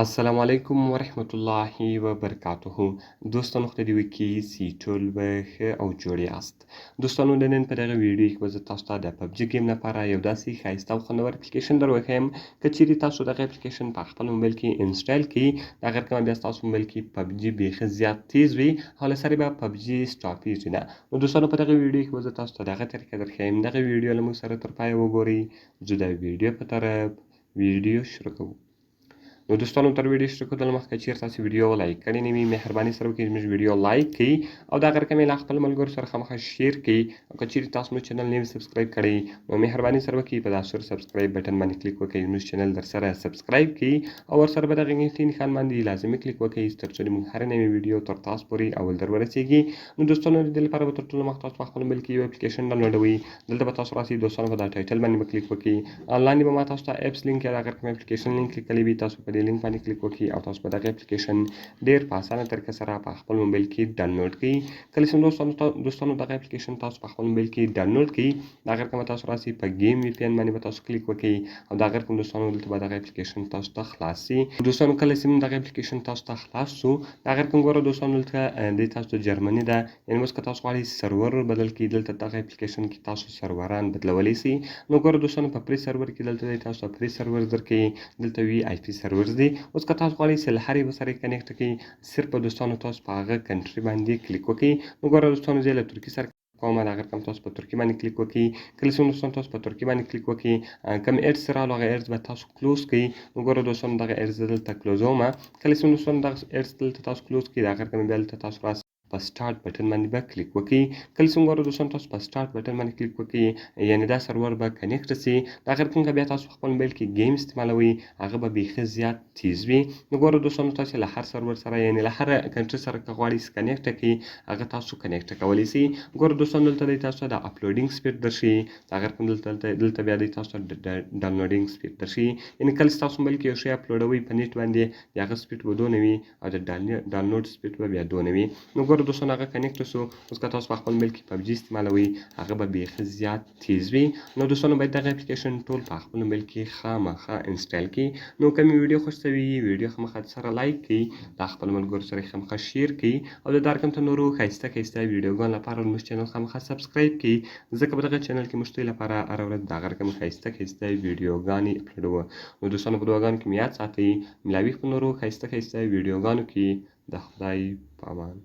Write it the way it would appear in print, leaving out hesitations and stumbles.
السلام علیکم ورحمت الله وبرکاته. دوستانو، خدای دې وکړي چې ټول به ښه او جوړ یاست. دوستانو، د نن په دغه ویډیو کې به زه تاسو ته د پبجي game لپاره یو داسې ښایسته او خوندور اپلیکیشن در وښیم. که چیرې تاسو دغه اپلیکیشن په خپل موبایل کې install کړئ، د هغه رقمه بیا ستاسو موبایل کې پبجي بیخي زیات تیز وي او له سره به پبجي stop یږي نه. نو دوستانو، په دغه ویډیو کې به زه تاسو ته دغه طریقه در ښیم. دغه ویډیو له موږ سره تر پایه وګورئ. زه د ویډیو په طرف ویډیو شروع کوو. نو دوستانو، تر ویډیو شروع کولو مخکې چیرې تاسو ویډیو like کړې نه وي، مهرباني سره وکړئ زموږ ویډیو like کړئ او دا رقم یې له خپل ملګرو سره خامخا share کړئ. او که چیرې تاسو مو چینل نه وي subscribe کړی، نو مهرباني سره وکړئ په دا سور subscribe button باندې کلیک وکړئ، زموږ چینل در سره subscribe کړئ او ورسره به دغه غنټې نښان باندې لازمي کلیک وکړئ، تر څو موږ هره نوې ویډیو تر تاسو پورې اول در ورسېږي. نو دوستانو، د دې لپاره به تر ټولو مخکې تاسو په خپل موبایل کې یو اپلیکیشن ډاونلوډوئ. دلته به تاسو راسئ دوستانو، په دا title باندې به کلیک وکړئ. لاندې به ما تاسو ته apps link یا د هغه کوم اپلیکیشن لینک لیکلی وي. تاسو په دې لینک باندې کلیک وکړئ او تاسو به دغه اپلیکیشن ډیر په اسانه طریقه سره په خپل موبایل کې ډاونلوډ کړئ. کله چې دوستانو دغه اپلیکیشن تاسو په خپل موبایل کې ډاونلوډ کړئ، د هغه رقم تاسو راسئ په game VPN باندې به تاسو کلیک وکړئ او د هغه رقم دوستانو دلته به دغه اپلیکیشن تاسو ته خلاص سي. دوستانو، کله چې دغه اپلیکیشن تاسو ته خلاص سو، د هغه رقم ګوره دوستانو، دلته د تاسو جرمني ده. یعنی اوس که تاسو غواړئ سرور بدل کړئ، دلته دغه اپلیکیشن کې تاسو سروران بدلولی سئ. نو ګوره دوستانو، په free server کې دلته دی تاسو free server درکوي، دلته VIP server دی. اوس که تاسو غواړئ چې له هر یوه سره connect کړئ، صرف دوستانو تاسو په هغه country باندې کلیک وکړئ. نو ګوره دوستانو، زه له ترکي سره کومه، د هغه رقم تاسو په ترکي باندې کلیک وکړئ. کله چې دوستانو تاسو په ترکي باندې کلیک وکړئ، کوم ads راغلو، هغه ads به تاسو close کړئ. نو ګوره دوستانو، دغه ads دلته close وم. کله چې دوستانو دغه ads دلته تاسو close کړئ، د هغه رقم بیا دلته تاسو راسئ په start button باندې به کلیک وکړئ. کله چې ګوره دوستانو تاسو په start button باندې کلیک وکړئ، یعنی دا سرور به connect سي. د هغه رقم بیا تاسو خپل موبایل کې game استعمالوئ، هغه به بیخي زیات تیز وي. نو ګوره دوستانو، تاسو له هر سرور سره، یعنی له هر country سره که غواړئ connect کړئ، هغه تاسو connect کولی سئ. ګوره دوستانو، دلته دی تاسو د uploading speed درښیي. د هغه رقم دلته بیا دی تاسو د downloading speed درښیي. یعنی کله چې تاسو موبایل کې یو شی اپلوډوئ په نیټ باندې، د هغه speed به دونه وي او د download speed به بیا دونه وي. نو ګوره دوستانو، هغه connect سو. اوس که تاسو په خپل موبایل کې پبجي استعمالوئ، هغه به بیخي زیات تیز وي. نو دوستانو، باید دغه اپلیکیشن ټول په خپل موبایل کې خامخا install کړئ. نو که مې ویډیو خوښ سوي، ویډیو خامخا سره like کړئ، دا خپل ملګرو سره خامخا share کړئ او د دا رقم ته نورو ښایسته ښایسته ویډیوګانو لپاره زموږ چینل خامخا subscribe کړئ، ځکه په دغه چینل کې موږ ستاسو لپاره هره ورځ دغه رقم ښایسته ښایسته ویډیوګانې اپلوډوو. نو دوستانو، په دعاګانو کې مې یاد ساتئ. ملاوي په نورو ښایسته ښایسته ویډیوګانو کې. د خدای په امان.